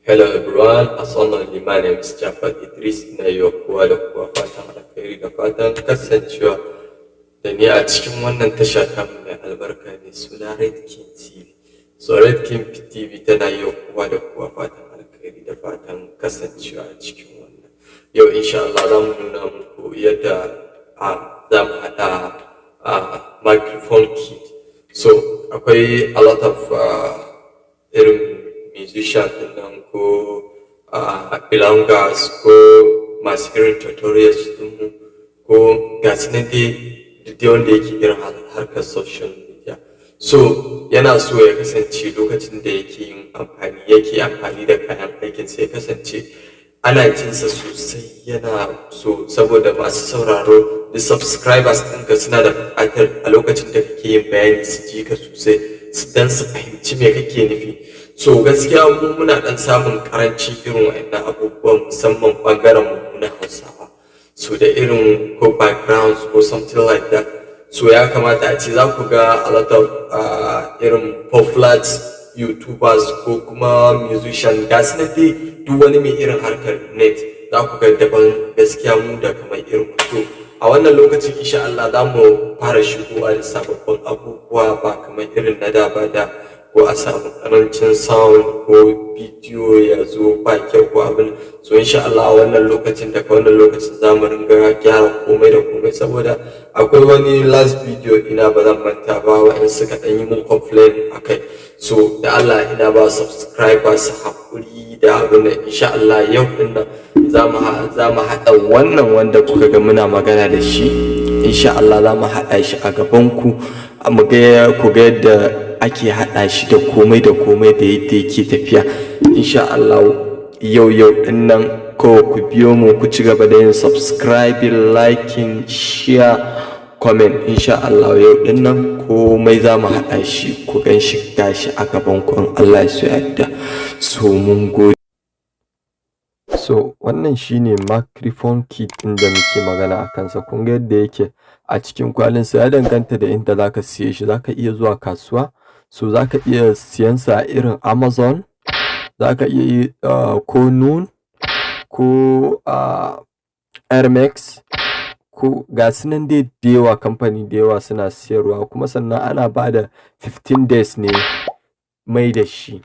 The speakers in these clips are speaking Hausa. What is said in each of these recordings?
Hello everyone, assalamu, my name is Jafar Idris. Ina yi wa kowa da kowa fatan alkhairi da fatan kasancewa da ni a cikin wannan tasha tamu mai albarka mai suna Red King TV. So Red King TV tana yi wa kowa da kowa fatan alkhairi da fatan kasancewa a cikin wannan. Yau insha Allah za mu nuna muku yadda za mu haɗa microphone kit. So akwai a lot of irin musician ɗin nan ko bloggers ko masu irin tutorials ɗinmu ko ga su nan dai, duk dai wanda yake irin harkar social media. So yana so ya kasance lokacin da yake yin amfani, yake amfani da kayan aikinsa, ya kasance ana jinsa sosai. Yana so saboda masu sauraro da subscribers ɗinka suna da buƙatar a lokacin da kake yin bayani su ji ka sosai don su fahimci me kake nufi. So gaskiya mu muna ɗan samun ƙarancin irin waɗannan abubuwan, musamman ɓangaren mu na Hausawa. So da irin ko backgrounds ko something like that. So ya kamata a ce za ku ga a lot of irin popular YouTubers ko kuma musician, ga su nan dai, duk wani mai irin harkar net za ku ga daban gaskiya mu da kamar irin ku. So a wannan lokacin insha Allah za mu fara shigowa da sababbin abubuwa, ba kamar irin na da ba, da ko a samu ƙarancin sound ko bidiyo ya zo ba kyau ko abin. So insha Allah a wannan lokacin, daga wannan lokacin za mu ringa gyara komai da komai, saboda akwai wani last video ina ba zan manta ba, wa'in suka ɗan yi mun complain a kai. So da Allah ina ba subscribers haƙuri da abin nan. Insha Allah yau ɗin nan za mu haɗa wannan wanda kuka ga muna magana da shi. Insha Allah za mu haɗa shi a gaban ku, mu ga ku ga yadda ake haɗa shi da komai da komai da yadda yake tafiya. Insha Allah yau yau ɗin nan ko ku biyo mu, ku ci gaba da yin subscribing, liking, share, comment. Insha Allah yau ɗin nan komai za mu haɗa shi, ku gan shi, gashi a gaban ku, in Allah ya so yadda. So mun gode. So wannan shine microphone kit ɗin da muke magana a kansa. Kun ga yadda yake a cikin kwalinsa. Ya danganta da inda zaka siye shi. Zaka iya zuwa kasuwa, so zaka iya siyan sa a irin Amazon, zaka iya yi ko Noon ko Airmax ko ga su nan dai da yawa, kamfani da yawa suna siyarwa. Kuma sannan ana ba da 15 days ne mai da shi,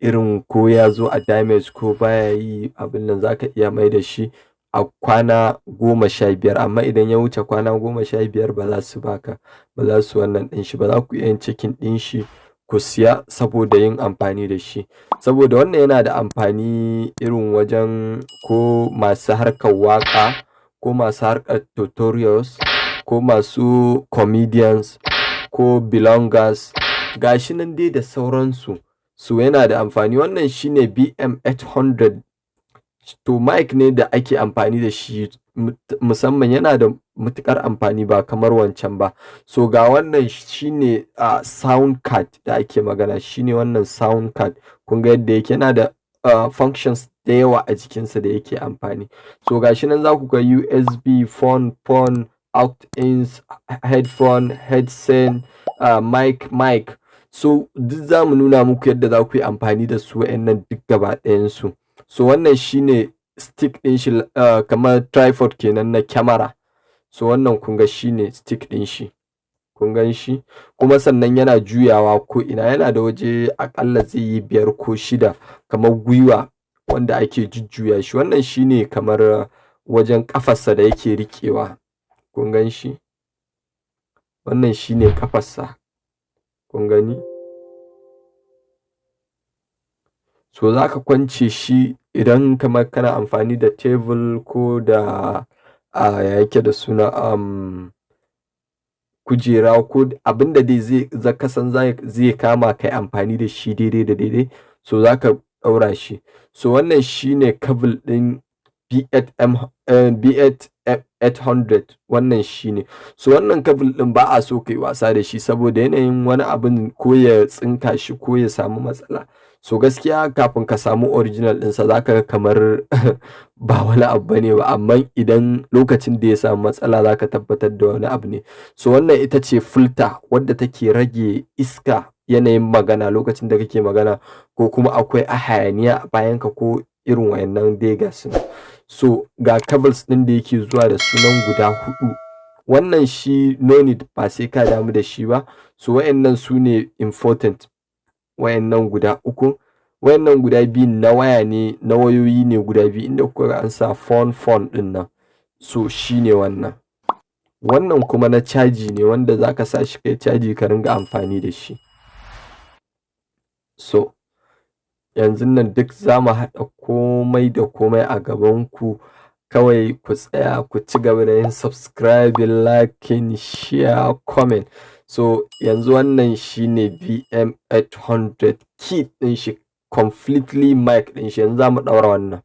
irin ko ya zo a damage ko baya yi abin nan, zaka iya mai da shi a kwana 15. Amma idan ya wuce kwana 15, ba za su baka ba, za su wannan ɗin shi ba. Za ku iya yin checking ɗin shi ku siya saboda yin amfani da shi, saboda wannan yana da amfani irin wajen ko masu harkar waƙa ko masu harkar tutorials ko masu comedians ko bloggers, gashi nan dai da sauransu. So yana da amfani. Wannan shine BM800. To mic ne da ake amfani da shi musamman, yana da matuƙar amfani ba kamar wancan ba. So ga wannan shine sound card da ake magana, shine wannan sound card. Kun ga yadda yake, yana da functions da yawa a jikinsa da yake amfani. So gashi nan za ku ga USB, phone, phone, out ins, headphone, headset, mic, mic. So duk za mu nuna muku yadda za ku yi amfani da su wa'innan duk gaba ɗayansu. So wannan shine stick ɗin shi, kamar tripod kenan na kyamara. So wannan kun ga shine stick ɗin shi, kun gan shi. Kuma sannan yana juyawa ko ina, yana da waje aƙalla zai yi biyar ko shida, kamar gwiwa wanda ake jujjuya shi. Wannan shine kamar wajen ƙafarsa da yake riƙewa, kun gan shi. Wannan shine ƙafarsa, kun gani. So zaka kwance shi idan kamar kana amfani da table ko da ya yake da suna, kujera ko abinda dai zai kasan zai kama kai amfani da shi daidai da daidai. So zaka ɗaura shi. So wannan shine cable ɗin B8M, B8 800, wannan shine. So wannan cable ɗin ba a so kai wasa da shi, saboda yanayin wani abun ko ya tsinka shi ko ya samu matsala. So gaskiya kafin ka samu original ɗinsa zaka ga kamar ba wani abu bane ba, amma idan lokacin da ya samu matsala zaka tabbatar da wani abu ne. So wannan ita ce filter wadda take rage iska. yanayin magana lokacin da kake magana, ko kuma akwai a hayaniya a bayanka, ko irin wayannan dai, ga su nan. So ga cables ɗin da yake zuwa da sunan guda huɗu. Wannan shi no need, ba sai ka damu da shi ba. So wayannan su ne important, wayannan guda uku. Wayannan guda biyun na waya ne, na wayoyi ne guda biyu, inda kuka ga an sa phone phone ɗin nan. So shine wannan. Wannan kuma na caji ne, wanda zaka sa shi kai caji ka ringa amfani da shi. So yanzun nan duk zamu haɗa komai da komai a gaban ku. Kawai ku tsaya ku ci gaba da yin subscribing, liking, share, comment. So yanzu wannan shine BM800 kit ɗin shi, completely mic ɗin shi. Yanzu zamu ɗaura wannan.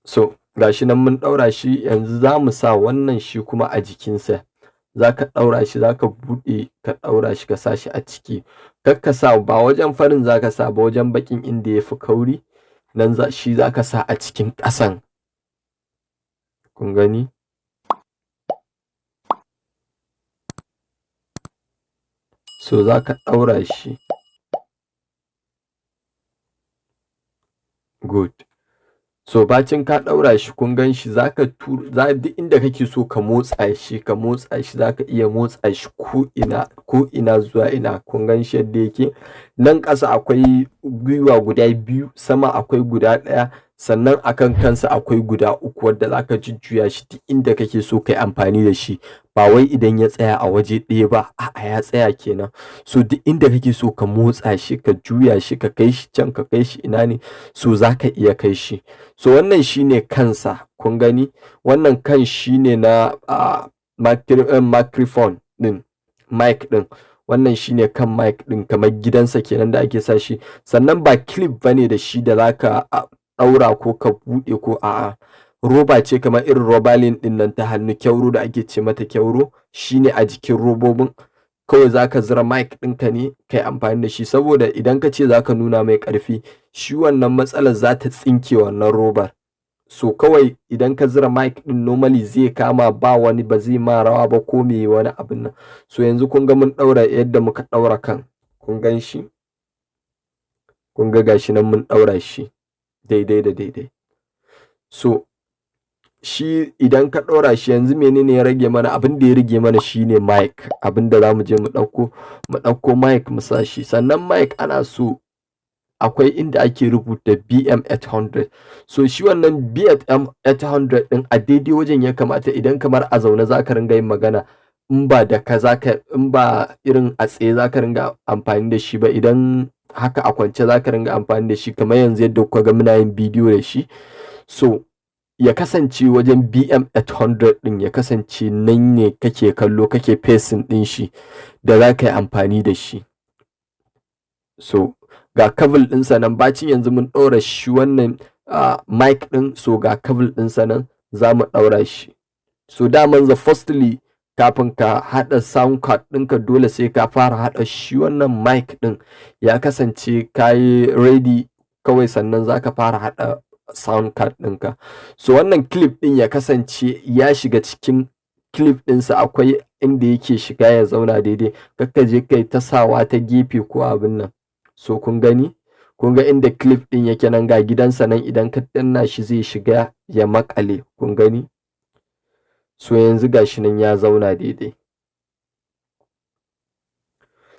So gashi nan mun ɗaura shi. Yanzu zamu sa wannan shi kuma a jikinsa. Zaka ɗaura shi, zaka buɗe ka ɗaura shi, ka sa shi a ciki. Kar ka sa, ba wajen farin zaka sa ba, wajen baƙin inda yafi kauri nan za shi zaka sa a cikin ƙasan. Kun gani? So zaka ɗaura shi. Good. So bacin ka ɗaura shi, kun gan shi, zaka za duk inda kake so ka motsa shi, ka motsa shi, zaka iya motsa shi ko ina, ko ina zuwa ina. Kun gan shi yadda yake. Nan ƙasa akwai gwiwa guda biyu, sama akwai guda ɗaya, sannan akan kansa akwai guda uku, wadda zaka jujjuya shi duk inda kake so kayi amfani da shi. Ba wai idan ya tsaya a waje ɗaya ba, a'a, ya tsaya kenan. So duk inda kake so ka motsa shi, ka juya shi, ka kai shi can, ka kai shi ina ne, so zaka iya kai shi. So wannan shine kansa, kun gani? Wannan kan shine na microphone ɗin, mic ɗin. Wannan shine kan mic ɗin, kamar gidansa kenan da ake sa shi. Sannan ba clip bane da shi da zaka ɗaura ko ka buɗe ko a'a. Roba ce, kamar irin robalin ɗin nan ta hannu, kyauro da ake ce mata kyauro, shine a jikin robobin. Kawai zaka zura mic ɗinka ne kai amfani da shi, saboda idan ka ce zaka nuna mai ƙarfi, shi wannan matsalar zata tsinke wannan robar. So kawai idan ka zura mic ɗin, normally zai kama, ba wani, ba zai ma rawa ba ko me wani abun nan. So yanzu kun ga mun ɗaura yadda muka ɗaura kan, kun gan shi? Kun ga gashi nan mun ɗaura shi daidai da daidai. So shi idan ka ɗaura shi, yanzu menene ya rage mana? Abin da ya rage mana shine mic. Abin da zamu je mu ɗauko, mu ɗauko mic mu sa shi. Sannan mic ana so akwai inda ake rubuta BM800. So shi wannan BM800 ɗin a daidai wajen ya kamata. Idan kamar a zaune zaka ringa yin magana, in ba da ka zaka, in ba irin a tsaye zaka ringa amfani da shi ba, idan haka a kwance zaka ringa amfani da shi, kamar yanzu yadda kuka ga muna yin bidiyo da shi, so ya kasance wajen BM800 ɗin, ya kasance nan ne kake kallo, kake facing ɗin shi da zaka yi amfani da shi. So ga cable ɗinsa nan. Bacin yanzu mun ɗaura shi wannan mic ɗin, so ga cable ɗinsa nan, za mu ɗaura shi. So daman the firstly, kafin ka haɗa sound card ɗinka, dole sai ka fara haɗa shi wannan mic ɗin, ya kasance ka yi ready kawai, sannan za ka fara haɗa sound card ɗinka. So wannan clip ɗin ya kasance ya shiga cikin clip ɗinsa, akwai inda yake shiga ya zauna daidai. Kar ka je kai ta sawa ta gefe ko abin nan. So kun gani? Kun ga inda clip ɗin yake nan, ga gidansa nan, idan ka danna shi zai shiga ya maƙale, kun gani? So yanzu gashi nan ya zauna daidai.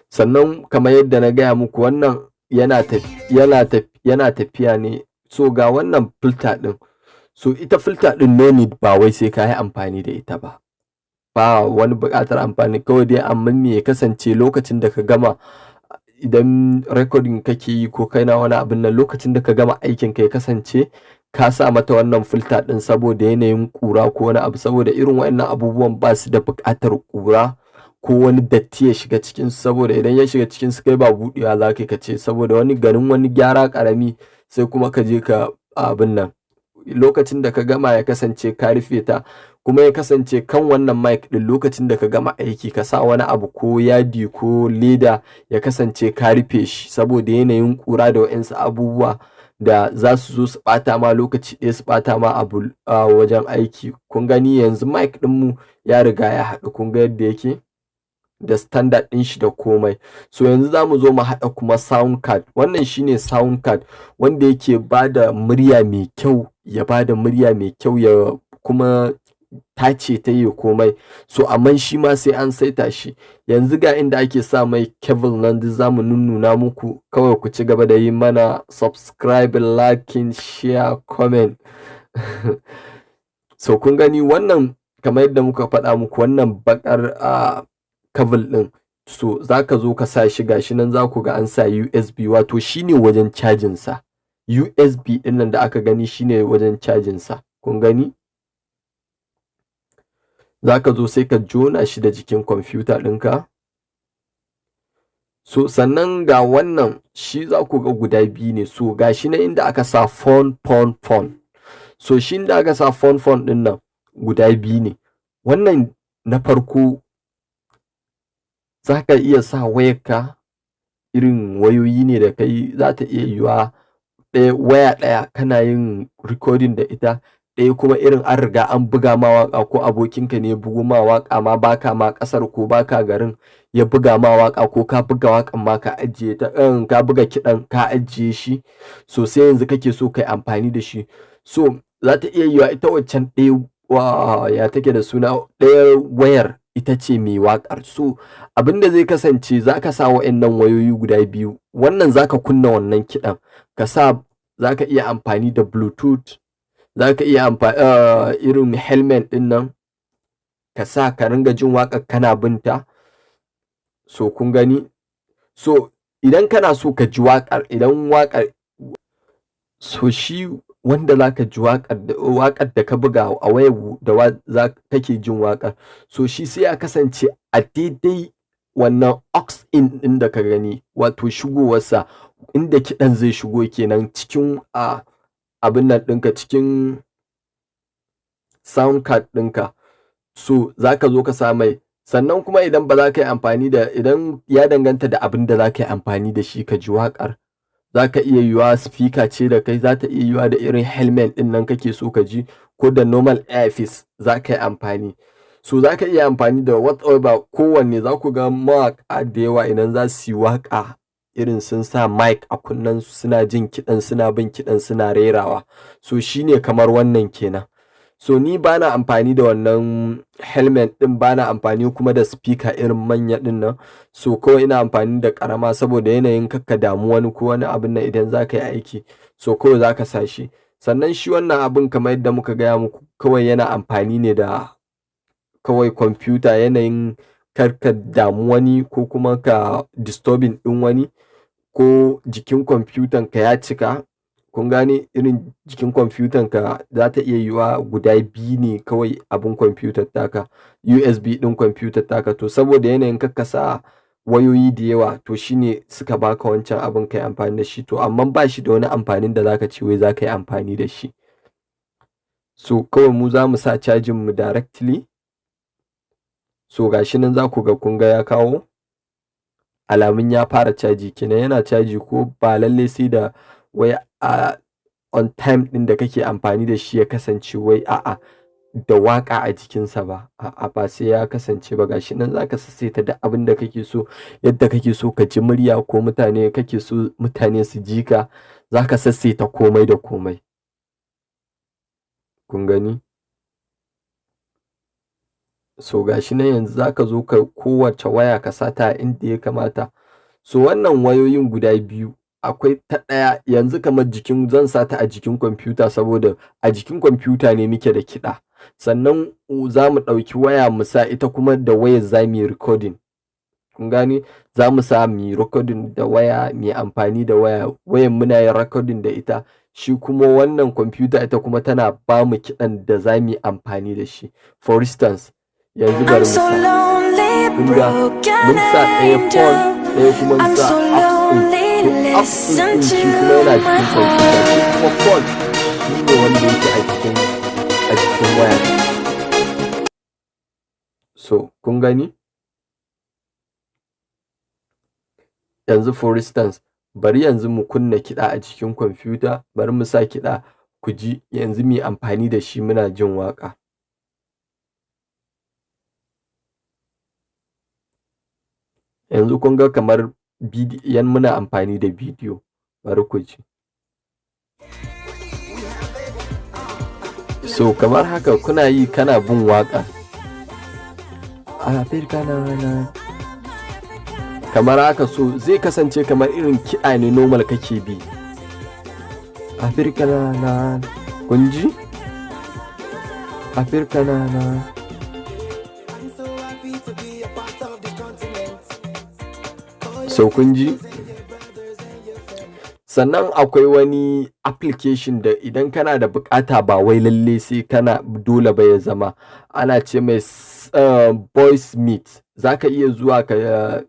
Sannan kamar yadda na gaya muku, wannan yana tafiya ne. So ga wannan filter ɗin. So ita filter ɗin no need, ba wai sai ka yi amfani da ita ba. Ba wani buƙatar amfani, kawai dai amma me ya kasance lokacin da ka gama, idan recording kake yi ko kana wani abun nan, lokacin da ka gama aikin ka, ya kasance ka sa mata wannan filter ɗin, saboda yanayin ƙura ko wani abu, saboda irin waɗannan abubuwan ba su da buƙatar ƙura ko wani datti ya shiga cikinsu, saboda idan ya shiga cikinsu, kai ba buɗewa za ka yi ka ce, saboda wani garin wani gyara ƙarami sai kuma ka je ka abun nan. Lokacin da ka gama, ya kasance ka rufe ta. Kuma ya kasance kan wannan mic ɗin, lokacin da ka gama aiki, ka sa wani abu ko yadi ko leda, ya kasance ka rufe shi, saboda yanayin ƙura da wa'insu abubuwa da za su zo su ɓata ma lokaci ɗaya, su ɓata ma abu a wajen aiki. Kun gani, yanzu mic ɗinmu ya riga ya haɗu. Kun ga yadda yake. Da standard ɗin shi da komai. So yanzu za mu zo mu haɗa kuma sound card. Wannan shine sound card wanda yake ba da murya mai kyau, ya ba da murya mai kyau, ya kuma tace ta yi komai. So amma shi ma sai an saita shi. Yanzu ga inda ake sa mai cable nan, duk za mu nunnuna muku. Kawai ku ci gaba da yi mana subscribe, liking, share, comment. So kun gani wannan, kamar yadda muka faɗa muku, wannan baƙar a cable ɗin, so za ka zo ka sa shi. Gashi nan za ku ga an sa USB, wato shine wajen cajin sa. USB ɗin nan da aka gani shine wajen cajin sa. Kun gani, za ka zo sai ka jona shi da jikin kwamfuta ɗinka. So sannan ga wannan, shi za ku ga guda biyu ne. So ga shi nan inda aka sa phone, phone, phone. So shi inda aka sa phone, phone ɗin nan guda biyu ne. Wannan na farko, za ka iya sa wayarka, irin wayoyi ne da kai, za ta iya yiwuwa ɗaya waya ɗaya kana yin recording da ita, ɗaya kuma irin an riga an buga ma waƙa, ko abokinka ne ya bugo ma waƙa ma, baka ma ƙasar ko baka garin ya buga ma waƙa, ko ka buga waƙan ma ka ajiye ta, ka buga kiɗan ka ajiye shi, so sai yanzu kake so kai amfani da shi. So za ta iya yiwuwa ita waccan ɗaya wa ya take da suna, ɗaya wayar ita ce mai waƙar. So abin da zai kasance, za ka sa wa'innan wayoyi guda biyu, wannan za ka kunna wannan kiɗan ka sa. Za ka iya amfani da Bluetooth, za ka iya amfani irin helmet ɗin nan, ka sa ka ringa jin waƙar kana binta. So kun gani, so idan kana so ka ji waƙar, idan waƙar, so shi wanda za ka ji waƙar da ka buga a wayar da za kake jin waƙar, so shi sai ya kasance a daidai wannan aux in ɗin da ka gani, wato shigowarsa, inda kiɗan zai shigo kenan cikin a abin nan ɗinka, cikin sound card ɗinka. So za ka zo ka sa mai. Sannan kuma idan ba za ka yi amfani da, idan ya danganta da abin da za ka yi amfani da shi ka ji waƙar, za ka iya yiwuwa speaker ce da kai, za ta iya yiwuwa da irin helmet ɗin nan kake so ka ji, ko da normal earpiece za ka yi amfani. So za ka iya amfani da whatever, kowanne. Za ku ga mawaƙa da yawa idan za su yi waƙa, irin sun sa mic a kunnensu, suna jin kiɗan, suna bin kiɗan, suna rerawa. So shine kamar wannan kenan. So ni bana amfani da wannan helmet ɗin, bana amfani kuma da speaker irin manya ɗin nan. So kawai ina amfani da ƙarama saboda yanayin kar ka damu wani ko wani abun nan idan za ka yi aiki. So kawai za ka sa shi. Sannan shi wannan abun, kamar yadda muka gaya muku, kawai yana amfani ne da kawai kwamfuta, yanayin kar ka damu wani ko kuma ka disturbing ɗin wani, ko jikin kwamfutan ka ya cika. Kun gane, irin jikin kwamfutan ka za ta iya yiwuwa guda biyu ne kawai abin kwamfutar taka, USB ɗin kwamfutar taka. To saboda yanayin kar ka sa wayoyi da yawa, to shine suka baka wancan abin ka yi amfani da shi. To amma ba shi da wani amfanin da zaka ce wai za ka yi amfani da shi. So kawai mu za mu sa cajin mu directly. So gashi nan za ku ga, kun ga ya kawo alamun ya fara caji kenan, yana caji. Ko ba lallai sai da wai a on time ɗin da kake amfani da shi ya kasance wai a'a da waƙa a jikinsa ba, a'a, ba sai ya kasance ba. Gashi nan zaka sassaita duk abin da kake so, yadda kake so ka ji murya, ko mutane kake so mutane su ji ka, zaka sassaita komai da komai. Kun gani, so gashi nan yanzu zaka zo ka kowace waya ka sa ta a inda ya kamata. So wannan wayoyin guda biyu, akwai ta ɗaya yanzu kamar jikin, zan sa ta a jikin kwamfuta, saboda a jikin kwamfuta ne muke da kiɗa. Sannan za mu ɗauki waya mu sa, ita kuma da wayar za mu yi recording. Kun gane, za mu sa mu yi recording da waya, mu yi amfani da waya, wayan muna yin recording da ita. Shi kuma wannan kwamfuta, ita kuma tana ba mu kiɗan da za mu yi amfani da shi. For instance, yanzu bari mu sa. Kun ga mun sa ɗaya phone, ɗaya kuma mun sa aux in. To aux in ɗin shi kuma yana jikin kwamfuta, shi kuma phone shi ne wanda yake a jikin waya. So kun gani, yanzu for instance, bari yanzu mu kunna kiɗa a jikin kwamfuta. Bari mu sa kiɗa ku ji. Yanzu mu yi amfani da shi muna jin waƙa. Yanzu kun ga kamar yan muna amfani da bidiyo, bari ku ji. So kamar haka kuna yi, kana bin waƙa. Afirka na na kamar haka. So zai kasance kamar irin kiɗa ne normal kake bi. Afirka na na, kun ji? Afirka na na. I'm so happy to be a part of this continent. So kun ji? Sannan akwai wani application da idan kana da buƙata, ba wai lalle sai kana dole ba ya zama, ana ce mai Voicemeeter. Zaka iya zuwa ka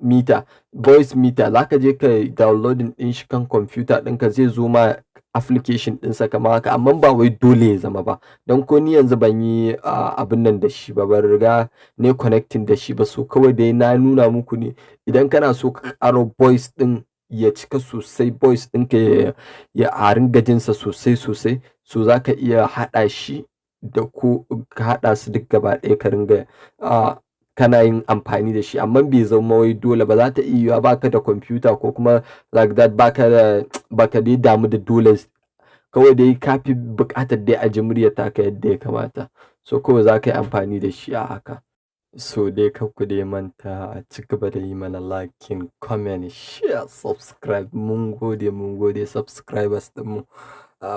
meter Voicemeeter, zaka je ka downloading ɗin shi kan kwamfuta ɗinka, zai zo ma application ɗinsa kamar haka, amma ba wai dole ya zama ba, don ko ni yanzu ban yi abun nan da shi ba, ban riga nayi connecting da shi ba. So kawai dai na nuna muku ne, idan kana so ka ƙara voice ɗin ya cika sosai, voice ɗinka ya a ringa jinsa sosai sosai, so zaka iya haɗa shi da ko ka haɗa su duk gaba ɗaya, ka ringa kana yin amfani da shi, amma bai zama wai dole ba. Za ta iya yiwuwa baka da kwamfuta ko kuma like that, baka da, baka dai damu da dole, kawai dai ka fi buƙatar dai a ji muryar taka yadda ya kamata, so kawai za ka yi amfani da shi a haka. So dai kar ku dai manta a ci gaba da yi mana liking, comment, share, subscribe. Mun gode, mun gode, subscribers ɗinmu.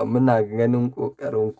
Muna ganin ƙoƙarin ku.